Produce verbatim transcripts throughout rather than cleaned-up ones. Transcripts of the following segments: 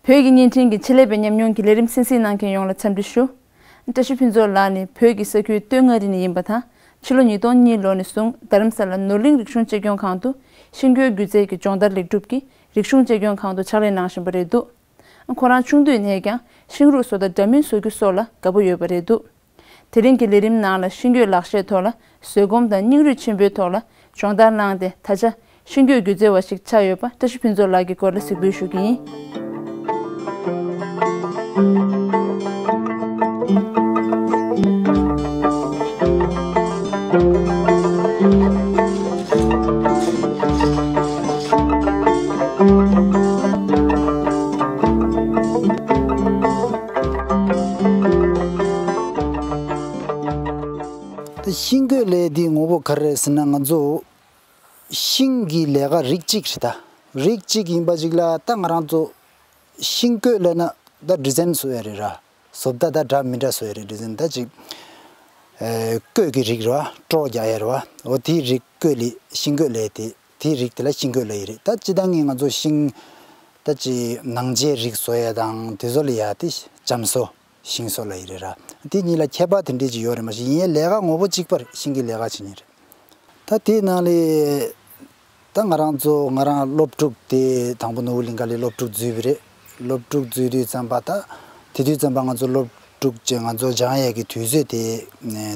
བོད་ཀྱི་བརྙན་འཕྲིན་གྱི་ཆེད་ལས་པའི་ཉམས་མྱོང་གི་ལས་རིམ་གསན་གཟིགས་གནང་མཁན་ཡོངས་ལ་འཚམས་འདྲི་ཞུ། བཀྲ་ཤིས་ཕུན་ཚོགས་ལགས་ནི་བོད་ཀྱི་ས་ཁུལ་སྟོད་མངའ་རིས་ནས་ཡིན་པ་དང་། ཕྱི་ལོ་ཉིས་སྟོང་གཉིས་ལོ་ནས་བཟུང་རྡ་རམ་ས་ལ་ནོར་གླིང་རིག་གཞུང་གཅེས་སྐྱོང་ཁང་དུ་ཤིང་བརྐོས་སྒྱུ་རྩལ་གྱི་སྦྱོང་བརྡར་ལེགས་གྲུབ་ཀྱིས་རིག་གཞུང་གཅེས་སྐྱོང་ཁང་དུ་ཕྱག་ལས་གནང་བཞིན་པ་རེད་འདུག་ཁོ་རང་ཆུང་དུས་ནས་ཀྱང་ཤིང་རུས་བཟོ་དང་འདྲ་མིན་བཟོ་རྒྱུ་སོགས་ལ་དགའ་པོ་ཡོད་པ་རེད་འདུག་དེ་རིང་གི་ལས་རིམ་ནང་ལ་ཤིང་བརྐོས་ལག་ཤེས་ཐོག་ལ་བཟོད་སྒོམ་དང་སྙིང་རུས་ཆེན་པོའི་ཐོག་ལ་སྦྱོང་བརྡར་གནང་སྟེ། ད་ཆ་ཤིང་བརྐོས་སྒྱུ་རྩལ་བ་ཞིག་ཆགས་ཡོད་པ་བཀྲ་ཤིས་ཕུན་ཚོགས་ལགས་ཀྱི་སྐོར་ལ་གཟིགས་འབུལ་ཞུ་གི་ཡིན། ད་ཤིང་བརྐོས་ལས་འདི་ངོ་བོ་ག་རེ་རེད་ཟེར་ན། ང་ཚོ་ཤིང་གི་ལས་ཀ་རིགས་གཅིག་རེད། ད་རིགས་གཅིག་ཡིན་པ་ཅིག་ལ་ད་ང་རང་ཚོ་ཤིང་བརྐོས་ལབ་ན་ད་ཌི་ཛའིན་བཟོ་ཡ་རེད་ར། བཟོ་ལྟ་ད་འདྲ་མི་འདྲ་བཟོ་ཡ་རེད། ཌི་ཛའིན་ད་ཅིག་ཨེ་བརྐོས་ཀྱི་རིགས་རེད་བ། སྤྲོ་རྒྱག་ཡ་རེད་བ། འོ་དེའི་རིགས་བརྐོས་ལས། ཤིང་བརྐོས་ལས་དེ་དེའི་རིགས་དེ་ལ་ཤིང་བརྐོས་ལབ་ཡི་རེད། ད་སྤྱིར་བཏང་ངས་ང་ཚོ་ཤིང་ད་ཅིག་ནང་ཆས་རིགས་བཟོ་ཡ་དང་དེ་ཚོ་ལ་ཡ་དེ་ལྕམ་བཟོ། ཤིང་བཟོ་ལབ་ཡི་རེད་ར། དེ་གཉིས་ལ་ཁྱད་པར་དེ་འདྲས་ཅིག་ཡོད་རེད། མ་གཞི་ཡིན་ཡང་ལས་ཀ་ངོ་བོ་གཅིག་པ་རེད། ཤིང་གི་ལས་ཀ་བྱེད་མཁན་རེད། ད་དེའི་ནང་ལས་ད་ང་རང་ཚོ་ང་རང་སློབ་ཕྲུག་དེ་དང་པོ་ནོར་བུ་གླིང་ཁ་ལ་སློབ་ཕྲུག་འཛུལ་བ་རེད། སློབ་ཕྲུག་འཛུལ་དུས་ཙམ་པ་ད་དེ་དུས་ཙམ་པ་ང་ཚོ་སློབ་ཕྲུག་ཅིག་ང་ཚོ་སྦྱང་ཡས་ཀྱི་དུས་ཚོད་དེ་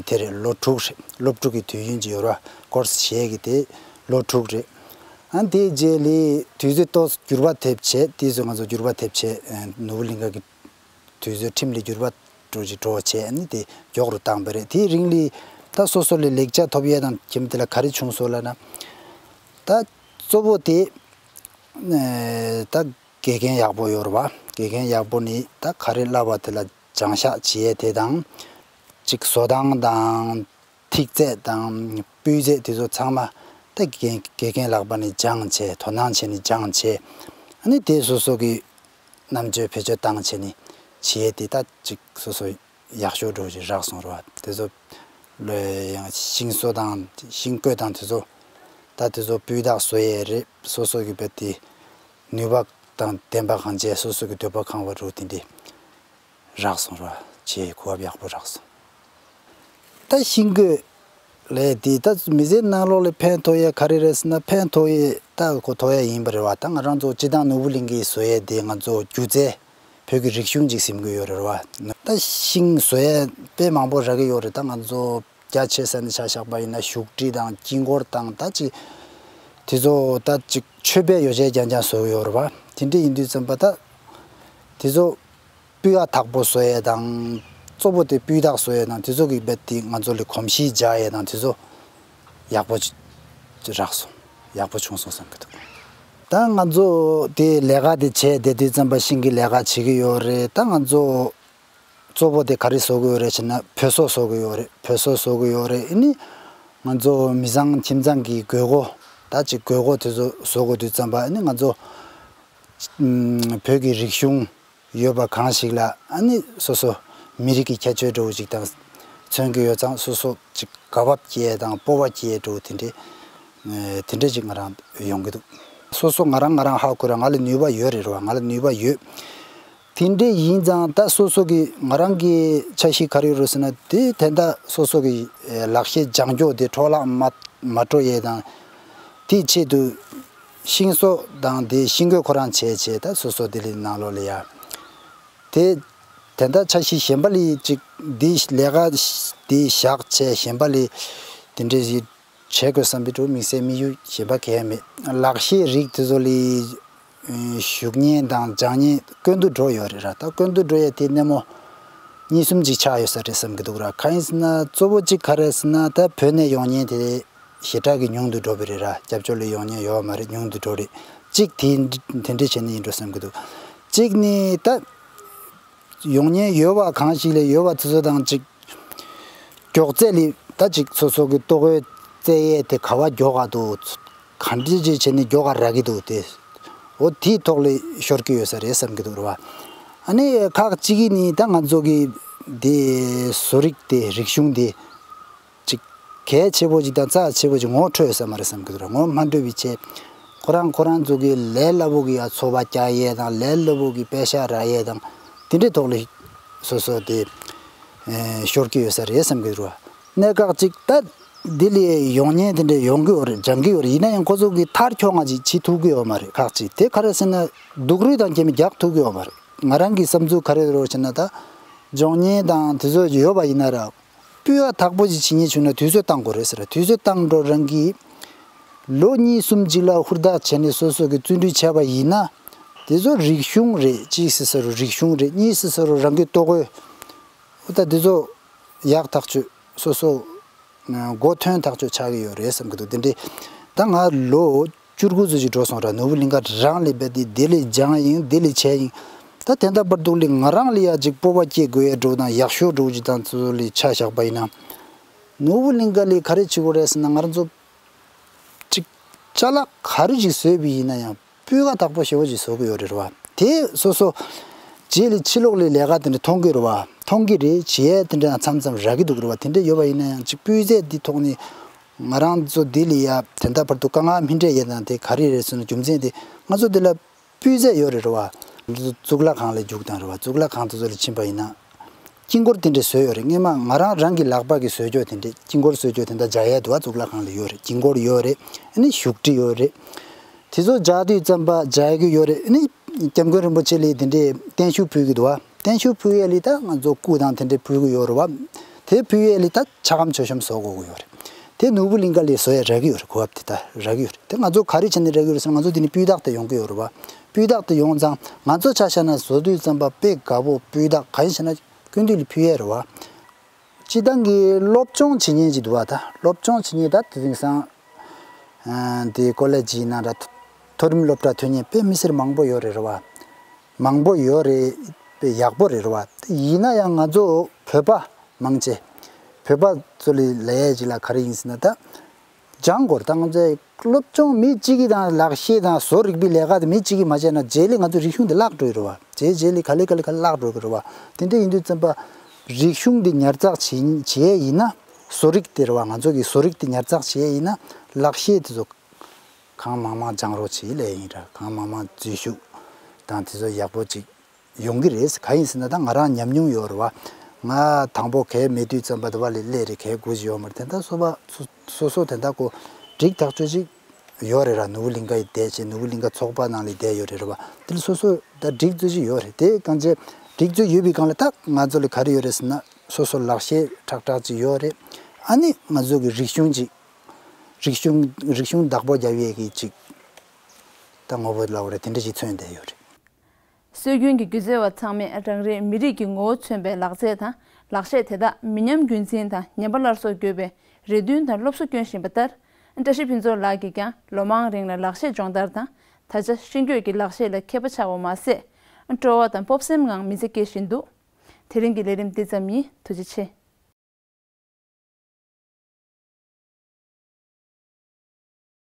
དེ་རེད། ལོ་དྲུག་རེད། སློབ་ཕྲུག་གི་དུས་ཡུན་ཅིག་ཡོད་ར། ཀོར་སི་བྱེད་ཡས་ཀྱི་དེ་ལོ་དྲུག་རེད། ཨ་དེའི་རྗེས་ལ་དུས་ཚོད་ཏོག་ཙམ་འགྱུར་བ་ཐེབས་བྱས། དེ་ཚོ་ང་ཚོ་འགྱུར་བ་ཐེབས་བྱས་ནོར་བུ་གླིང་ཁ་གི་དུས་ཚོད་ཁྲིམས་ལ་འགྱུར་བ་འགྲོ་ཅིག་འགྲོ་བྱས། ཨ་ནི་དེ་མགྱོགས་རུ་བཏང་བ་རེད། དེའི་རིང་ལ་ད་སོ་སོ་ལ་ལེགས་ཆ་ཐོབ་ཡས་དང་ཁྱིམ་དེ་ལ་ག་རེ་བྱུང་སོང་ལབ་ན། ད་གཙོ་བོ་དེ་ཨེ་ད་དགེ་རྒན་ཡག་པོ་ཡོད་རེད་བ། དགེ་རྒན་ཡག་པོ་ནི་ད་ག་རེ་བསླབ་པ་དེ་ལ་སྦྱང་བཤགས་བྱེད་ཡས་དེ་དང་། ཅིག་བཟོ་སྟངས་དང་། ཐིག་ཚད་དང་སྤུས་ཚད་དེ་ཚོ་ཚང་མ་ད་དགེ་རྒན་དགེ་རྒན་ལག་པ་ནས་སྦྱངས་བྱས། དོ་སྣང་བྱས་ནས་སྦྱངས་བྱས། ཨ་ནི་དེ་སོ་སོ་གི་རྣམ་དཔྱོད་བེད་སྤྱོད་བཏང་བྱས་ནས་བྱས་ཏེ་ད་ཅིག་སོ་སོ་ཡག་ཤོས་འདྲ་བོ་ཅིག་རག་སོང་རེད་བ། དེ་ཚོ་ལོས་ཡང་ཤིང་བཟོ་དང་ཤིང་བརྐོས་དང་དེ་ཚོ་ད་དེ་ཚོ་སྤུས་དག་བཟོ་ཡས་རེད། སོ་སོ་གི་བེད་དེ་ནུས་པ་དང་ལྡན་པ་གང་བྱས་སོ་སོ་གི་འདོད་པ་ཁེངས་པ་འདྲ་བོ་དེ་འདྲས། རག་སོང་ར། ཆེས་གོ་སྐབས་ཡག་པོ་རག་སོང་། ད་ཤིང་བརྐོས་ལས་དེ་ད་མི་ཚེའི་ནང་ལོགས་ལ་ཕན་ཐོགས་ཡ་ག་རེ་རེད་ཟེར་ན། ཕན་ཐོགས་ཡས་ད་གོ་ཐོགས་ཡ་ཡིན་པ་རེད་བ། ད་ང་རང་ཚོ་སྤྱིར་བཏང་ནོར་བུ་གླིང་ཁའི་བཟོ་ཡས་དེ་ང་ཚོ་སྒྱུ་རྩལ་བོད་ཀྱི་རིག་གཞུང་ཅིག་ཟིན་གྱི་ཡོད་རེད་བ། ད་ཤིང་བཟོ་ཡས་དཔེ་མང་པོ་རག་གི་ཡོད་རེད། ད་ང་ཚོ་རྒྱ་ཆེ་ས་ནས་ཆ་བཞག་པ་ཡིན་ན་བཞུགས་ཁྲི་དང་དཀྱིལ་འཁོར་དང་། ད་ཅིག་དེ་ཚོ་ད་ཅིག་མཆོད་པའི་ཡོ་བྱད་རྐྱང་རྐྱང་བཟོ་གི་ཡོད་རེད་བ། དེ་འདྲ་ཡིན་དུས་ཙམ་པ་ད་དེ་ཚོ་སྤུས་ཀ་དག་པོ་བཟོ་ཡས་དང་། གཙོ་བོ་དེ་སྤུས་དག་བཟོ་ཡས་དང་། དེ་ཚོ་གི་རྦད་དེ་ང་ཚོ་ལ་གོམས་གཤིས་འཇགས་ཡས་དང་། དེ་ཚོ་ཡག་པོ་ཅིག་རག་སོང་། ཡག་པོ་བྱུང་སོང་བསམ་གྱི་འདུག་ད་ང་ཚོ་དེ་ལས་ཀ་དེ་བྱས་བསྡད་དུས་ཙམ་པ་ཤིང་གི་ལས་ཀ་བྱེད་ཀྱི་ཡོད་རེད། ད་ང་ཚོ་གཙོ་བོ་དེ་ག་རེ་བཟོ་གི་ཡོད་རེད་ཟེར་ན། བོད་སོག་བཟོ་གི་ཡོད་རེད། བོད་སོག་བཟོ་གི་ཡོད་རེད། ཨ་ནི་ང་ཚོ་མི་ཚང་ཁྱིམ་ཚང་གི་དགོས་མཁོ། ད་ཅིག་དགོས་མཁོ་དེ་ཚོ་བཟོ་དགོས་དུས་ཙམ་པ། ཨ་ནི་ང་ཚོ་ཨམ་བོད་ཀྱི་རིག་གཞུང་ཡོད་པ་གང་ཞིག་ལ། ཨ་ནི་སོ་སོ་མི་རིགས་ཀྱི་ཁྱད་ཆོས་འདྲ་བོ་ཅིག་དང་མཚོན་གྱི་ཡོད་ཙང་། སོ་སོ་ཅིག་དགའ་བ་སྐྱེ་དང་སྤོབས་པ་སྐྱེ་འདྲ་བོ་དེ་འདྲས། ཨེ་དེ་འདྲས་ཅིག་ང་རང་ཡོང་གི་འདུག་སོ་སོ་ང་རང་ང་རང་ཧ་གོ་ར། ང་ལ་ནུས་པ་ཡོད་རེད་བ། ང་ལ་ནུས་པ་ཡོད། དེ་འདྲས་ཡིན་ཙང་ད་སོ་སོ་གི་ང་རང་གི་འཆར་གཞི་ག་རེ་ཡོད་རེད་ཟེར་ན། དེ་ད་ལྟ་སོ་སོ་གི་ཨེ་ལག་ཤེས་སྦྱང་སྐྱོ་དེ་འཕྲོ་བརླག་མ་མ་འགྲོ་ཡས་དང་། དེའི་ཆེད་དུ་ཤིང་བཟོ་དང་དེ་ཤིང་བརྐོས་ཁོ་རང་བྱས་བྱས། ད་སོ་སོ་ལྡི་ལི་ནང་ལོགས་ལ་ཡ། དེ་དེ་འདྲ་འཆར་གཞི་གཞན་པ་ལ་ཅིག་འདི་ལས་ཀ་འདི་བཞག་བྱས་གཞན་པ་ལ་དེ་འདྲས་ཞིག་བྱེད་དགོས་བསམ་པའི་འདྲ་བོ་དམིགས་བསལ་དམིགས་ཡུལ་གཞན་པ་གང་ཡང་མེད། ལག་ཤེས་རིགས་དེ་ཚོ་ལ་ཞུགས་མཁན་དང་སྦྱང་མཁན་དཀོན་དུ་འགྲོ་ཡོད་རེད་ར། ད་དཀོན་དུ་འགྲོ་ཡས་དེ་སྣེ་མོ་གཉིས་གསུམ་ཅིག་ཆགས་ཡོད་ས་རེད་བསམ་གྱི་འདུག་ར། གང་ཡིན་ཟེར་ན་གཙོ་བོ་གཅིག་ག་རེ་ཟེར་ན། ད་བོད་ནས་ཡོང་མཁན་དེ་ཞེ་དྲག་གི་ཉུང་དུ་འགྲོ་བ་རེད་ར། སྐྱབས་བཅོལ་ལ་ཡོང་མཁན་ཡོད་མ་རེད། ཉུང་དུ་འགྲོ་རེད། གཅིག་དེ་དེ་འདྲས་བྱས་ནས་ཡིན་འགྲོ་བསམ་གྱི་འདུག་གཅིག་ནི་ད་ཡོང་མཁན་ཡོད་པ་གང་ཞིག་ལ་ཡོད་པ་དེ་ཚོ་དང་ཅིག་མགྱོགས་ཚད་ལ་ད་ཅིག་སོ་སོ་གི་ལྟོ་གོས་རྩེ་ཡས་དེ་ག་པར་མགྱོགས་ག་འདུག་ག་འདྲ་ཅིག་བྱས་ནས་མགྱོགས་ག་རག་གི་འདུག་དེ་འོ་དེའི་ཐོག་ལ་ཤོར་གྱི་ཡོད་ས་རེད་བསམ་གྱི་འདུག་རེད་བ། ཨ་ནི་ཁག་གཅིག་གིས་ནི་ད་ང་ཚོ་གི་དེ་བཟོ་རིག་དེ་རིག་གཞུང་དེ་ཅིག་གལ་ཆེ་པོ་ཅིག་དང་རྩ་ཆེ་པོ་ཅིག་ངོ་འཕྲོད་ཡོད་ས་མ་རེད་བསམ་གྱི་འདུག་ར། ངོ་མ་འཕྲོད་པའི་ཆེད་ ཁོ་རང་ཁོ་རང་ཚོ་གི་ལས་སླ་པོ་གི་ཡ་འཚོ་བ་སྐྱེལ་ཡས་དང་། ལས་སླ་པོ་གི་པེ་ཤ་རག་ཡས་དང་། དེ་འདྲའི་ཐོག་ལ་སོ་སོ་དེ་ཨེ་ཤོར་གྱི་ཡོད་ས་རེད་བསམ་གྱི་འདུག་བ། གནད་འགག་ཅིག་ད་ལྡི་ལི་ཡོང་མཁན་དེ་འདྲ་ཡོང་གི་ཡོད་རེད། སྦྱང་གི་ཡོད་རེད། ཡིན་ན་ཡང་ཁོ་ཚོ་གི་མཐར་འཁྱོལ་ང་ཅིག་བྱེད་ཐུབ་ཀྱི་ཡོད་མ་རེད། ཁག་ཅིག་དེ་ག་རེ་ཟེར་ན་སྡུག་རུས་དང་རྐྱེན་པས་རྒྱག་ཐུབ་ཀྱི་ཡོད་མ་རེད། ང་རང་གི་བསམ་ཚུལ་ག་རེ་རེད་ཟེར་ན། ད་སྦྱོང་མཁན་དང་དེ་ཚོ་ཡོད་པ་ཡིན་ན་ར། སྤུས་ཀ་དག་པོ་ཞིག་བྱེད་མཁན་བྱུང་ན་དུས་ཚོད་བཏང་དགོས་རེད་ཟེར། དུས་ཚོད་བཏང་འགྲོ། རང་གིས་ལོ་གཉིས་གསུམ་ཅིག་ལ་ཧུར་ཐག་བྱས་ནས་སོ་སོ་གིས་བརྩོན་འགྲུས་བྱས་པ་ཡིན་ན། དེ་ཚོ་རིག་གཞུང་རེད། གཅིག་ཟེར་ས་རུ་རིག་གཞུང་རེད། གཉིས་ཟེར་ས་རུ་རང་གི་ལྟོ་གོས། འོ་ད་དེ་ཚོ་ཡག་ཐག་ཆོད་སོ་སོ་མགོ་ཐོན་ཐག་ཆོད་ཆགས་ཀྱི་ཡོད་རེད་བསམ་གྱི་འདུག་དེ་འདྲའི་ད་ང་ལོ་བཅུ་དགུ་ཙམ་ཞིག་འགྲོ་སོང་ར། ནོར་བུ་གླིང་ཁ་རང་ལ་རྦད་དེ་ལྡི་ལི་སྦྱངས་ཡིན། ལྡི་ལི་བྱས་ཡིན། ད་དེ་འདྲ་བར་དུ་ལ་ང་རང་ལ་ཡ་ཅིག་སྤོབས་པ་སྐྱེ་དགོས་ཡ་འདྲ་བོ་དང་། ཡག་ཤོས་འདྲ་བོ་ཅིག་དང་ཚོ་ལ་ཆ་བཞག་པ་ཡིན་ན། ནོར་བུ་གླིང་ཁ་ལ་ག་རེ་བྱེད་དགོས་རེད་ཟེར་ན། ང་རང་ཚོ་ཅིག་ཅ་ལག་ག་རེ་ཅིག་བཟོས་པ་ཡིན་ན་ཡང་སྤུས་ཀ་དག་པོ་ཞེ་པོ་ཅིག་བཟོ་གི་ཡོད་རེད་བ། དེ་སོ་སོ་རྗེས་ལ་ཕྱི་ལོགས་ལ་ལས་ཀ་དེ་འདྲ་མཐོང་གི་རེད་བ། མཐོང་གི་རེད། བྱེད་ཡས་དེ་འདྲ་མཚམས་མཚམས་རག་གི་འདུག་རེད་བ། དེ་འདྲ་ཡོད་པ་ཡིན་ན་ཡང་ཅིག་སྤུས་ཚད་འདི་ཐོག་ནས་ང་རང་ཚོ་འདི་ལ་ཡ་དེ་འདྲ་བར་དུ་དཀའ་ངལ་མི་འཕྲད་ཡས་དང་དེ་ག་རེ་རེད་ཟེར་ན། རྒྱུ་མཚན་དེ་ང་ཚོ་འདི་ལ་སྤུས་ཚད་ཡོད་རེད་རེད་བ། གཙུག་ལག་ཁང་ལ་རྒྱུགས་དང་རེད་བ། གཙུག་ལག་ཁང་དེ་ཚོ་ལ་ཕྱིན་པ་ཡིན་ན། དཀྱིལ་འཁོར་དེ་འདྲ་བཟོས་ཡོད་རེད། སྔོན་མ་ང་རང་རང་གི་ལག་པ་གིས་བཟོས་ཀྱོག་དེ་འདྲ་དཀྱིལ་འཁོར་བཟོས་ཀྱོག་དེ་འདྲ་སྦྱར་ཡས་འདུག་བ། གཙུག་ལག་ཁང་ལ་ཡོད་རེད། དཀྱིལ་འཁོར་ཡོད་རེད། ཨ་ནི་བཞུགས་ཁྲི་ཡོད་རེད། དེ་ཚོ་སྦྱར་དུས་ཙམ་པ་སྦྱར་གྱི་ཡོད་རེད། ཨ་ནི་སྐྱབས་མགོན་རིན་པོ་ཆེ་ལ་དེ་འདྲའི་བརྟན་བཞུགས་ཕུལ་གྱི་འདུག་བ། བརྟན་བཞུགས་ཕུལ་ཡས་ལ་ད་ང་ཚོ་སྐུ་དང་དེ་འདྲ་ཕུལ་གྱི་ཡོད་རེད་བ། དེ་ཕུལ་ཡས་ལ་ད་ཕྱག་སྒམ་མཆོད་བཤམས་བཟོ་དགོས་ཀྱི་ཡོད་རེད། དེ་ནོར་བུ་གླིང་ཁ་ལ་བཟོ་ཡས་རག་གི་ཡོད་རེད། གོ་སྐབས་དེ་ད་རག་གི་ཡོད་རེད། དེ་ང་ཚོ་ག་རེ་བྱས་ནས་རག་གི་ཡོད་རེད་ཟེར་ན། ང་ཚོ་དེ་ནས་སྤུས་དག་དེ་ཡོང་གི་ཡོད་རེད་བ། སྤུས་དག་དེ་ཡོང་ཙང་ང་ཚོ་ཆ་བཞག་ན་བཟོ་དུས་ཙམ་པ་དཔེ་དགའ་པོ་སྤུས་དག་གང་ཡིན་ཟེར་ན་སྐུ་མདུན་ལ་ཕུལ་ཡས་རེད་བ། སྤྱིར་བཏང་གི་སློབ་སྦྱོང་བྱེད་མཁན་ཅིག་འདུག་བ། ད་སློབ་སྦྱོང་བྱེད་མཁན་ད་དེ་དེང་སང་ཨ་དེ་ཀོ་ལེ་ཇི་ཡིན་ན་འདྲ། མཐོ་རིམ་སློབ་གྲྭ་ཐོན་མཁན་དཔེ་མི་སེར་མང་པོ་ཡོད་རེད་རེད་བ། མང་པོ་ཡོད་རེད། དཔེ་ཡག་པོ་རེད་རེད་བ། ཡིན་ན་ཡང་ང་ཚོ་བོད་པ་མང་ཆེ་བོད་པ་ཚོ་ལ་ལས་ཡས་ཅིག་ལ་ག་རེ་ཡིན་ཟེར་ན། ད་སྦྱང་དགོས་རེད། ད་ང་ཚོའི་སློབ་སྦྱོང་མི་གཅིག་གིས་དང་ལག་ཤེས་དང་བཟོ་རིག་པའི་ལས་ཀ་དེ་མི་གཅིག་གིས་མ་བྱས་ན་རྗེས་ལ་ང་ཚོ་རིག་གཞུང་དེ་བརླག་འགྲོ་ཡི་རེད་བ། རྗེས་རྗེས་ལ་ག་ལེ་ག་ལེ་ག་ལེ་བརླག་འགྲོ་གི་རེད་བ། དེ་འདྲ་ཡིན་དུས་ཙམ་པ་རིག་གཞུང་འདི་ཉར་ཚགས་བྱེད་བྱེད་ཡས་ཡིན་ན། བཟོ་རིག་དེ་རེད་བ། ང་ཚོ་གི་བཟོ་རིག་དེ་ཉར་ཚགས་བྱེད་ཡས་ཡིན་ན་ལག་ཤེས་དེ་ཚོ་གང་མང་མང་སྦྱང་རོགས་བྱེད་ལས་ཡིན་ར། གང་མང་མང་འཛུལ་ཞུགས་དང་དེ་ཚོ་ཡག་པོ་ཅིག་ཡོང་གི་རེད། ག་ཡིན་ཟེར་ན་ད་ང་རང་ཉམས་མྱོང་ཡོད་རེད་བ། ང་དང་པོ་གད་མེད་དུས་ཙམ་པ་དེ་བ་ལས་སླེབས་རེད། གད་དགོས་ཀྱི་ཡོད་མ་རེད། དེ་འདྲ་སོ་པ་སོ་སོ་སོ་དེ་འདྲ་ཀོ་སྒྲིག་ཐག་ཆོད་ཅིག་ཡོད་རེད་ར། ནོར་བུ་གླིང་ཁ་ཡི་བསྡད་བྱས། ནོར་བུ་གླིང་ཁ་ཚོགས་པ་ནང་ལ་བསྡད་ཡོད་རེད་རེད་བ། དེ་ལ་སོ་སོ་ད་སྒྲིག་ཚུལ་ཅིག་ཡོད་རེད། དེ་གང་བྱས་སྒྲིག་ཚུལ་ཡོད་པའི་སྒང་ལ་ད་ང་ཚོ་ལ་ག་རེ་ཡོད་རེད་ཟེར་ན། སོ་སོ་ལག་ཤེས་ཁྲག་ཁྲག་ཅིག་ཡོད་རེད། ཨ་ནི་ང་ཚོ་གི་རིག་གཞུང་ཅིག་རིག་གཞུང་རིག་གཞུང་བདག་པོ་རྒྱབ་ཡས་ཀྱི་ཅིག་ད་ངོ་བོ་ལབ་དགོས་རེད། དེ་འདྲ་ཞིག་མཚོན་བསྡད་ཡོད་རེད། སྲོལ་རྒྱུན་གྱི་སྒྱུ་རྩལ་བ་ཚང་མས་རང་རེའི་མི་རིགས་ཀྱི་ངོ་བོ་མཚོན་པའི་ལག་རྩལ་དང་ལག་ཤེས་དེ་དག་མི་ཉམས་རྒྱུན་འཛིན་དང་ཉམས་པ་སླར་གསོར་དགོས་པའི་རེ་འདུན་དང་སློབ་གསོ་བསྐྱོན་བཞིན་པ་ལྟར། བཀྲ་ཤིས་ཕུན་ཚོགས་ལགས་ཀྱིས་ཀྱང་ལོ་མང་རིང་ལ་ལག་ཤེས་སྦྱོང་བརྡར་དང་ད་ཆ་ཤེས་འགྱོད་ཀྱི་ལག་ཤེས་ལ་མཁས་པ་ཆགས་པ་མ་ཟད། སྤྲོ་བ་དང་སྤོབས་སེམས་ངང་མི་ཚེ་སྐྱེལ་བཞིན་འདུག་དེ་རིང་གི་ལས་རིམ་འདི་ཙམ་ཡིན། ཐུགས་རྗེ་ཆེ།